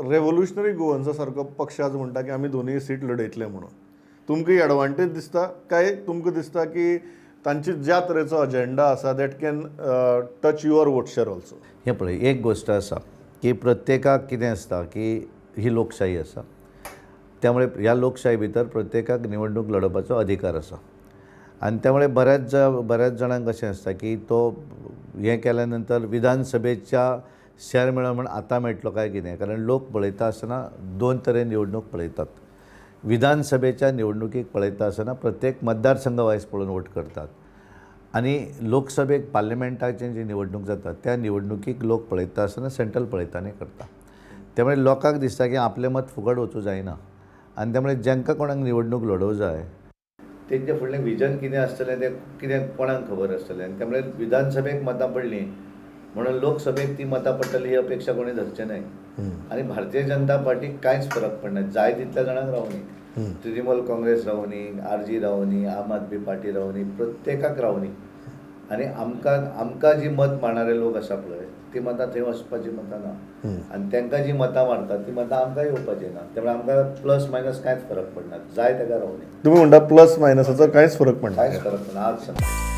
Revolutionary गोवन्सा सारको पक्ष आज म्हणटा की आमी दोनूय सीट लढयतले म्हणून, तुमकां एडवांटेज दिसता काय तुमकां दिसता की तांची ज्या तरेचो अजेंडा आसा, that can touch your vote share also? हें पळय, एक गोश्ट आसा की प्रत्येकाक कितें आसता की ही लोकशाही आसा. त्यामुळे ह्या लोकशाही भितर प्रत्येकाक निवडणूक लढोवपाचो अधिकार आसा आनी त्यामुळे बऱ्याच जाणांक अशें आसता की तो हें केल्या नंतर विधानसभेच्या शेअर मेळो म्हण आतां मेळटलो काय कितें. कारण लोक पळयता आसतना दोन तरेन निवडणूक पळयतात. विधानसभेच्या निवडणुकीक पळयता आसतना प्रत्येक मतदारसंघ वायज पळोवन वोट करतात आनी लोकसभेक, पार्लमेंटाची जी निवडणूक जाता, त्या निवडणुकीक लोक पळयता आसतना सेंट्रल पळयता आनी करता. त्यामुळे लोकांक दिसता की आपलें मत फुकट वचूं जायना आनी त्यामुळे जांकां कोणाक निवडणूक लडोवंक जाय, तेंचे फुडलें विजन कितें आसतलें तें कितें कोणाक खबर आसतलें. आनी त्यामुळे विधानसभेक मतां पडलीं म्हणून लोकसभेक ती मतां पडटली ही अपेक्षा कोणी धरचें न्हय. आनी भारतीय जनता पार्टीक कांयच फरक पडना, जाय तितल्या जाणांक रावनी, तृणमूल काँग्रेस रावनी, आरजी रावनी, आम आदमी पार्टी रावनी, प्रत्येकाक रावनी. आनी आमकां जी मत मारणारे लोक आसा पळय, ती मतां थंय वचपाची मतां ना आनी तांकां जी मतां मारतात ती मतां आमकां येवपाची ना. त्यामुळे आमकां प्लस मायनस कांयच फरक पडना, जाय ताका रावनी. तुमी म्हणटा प्लस मायनसाचो कांयच फरक पडना. कांयच फरक पडना आज सांगता.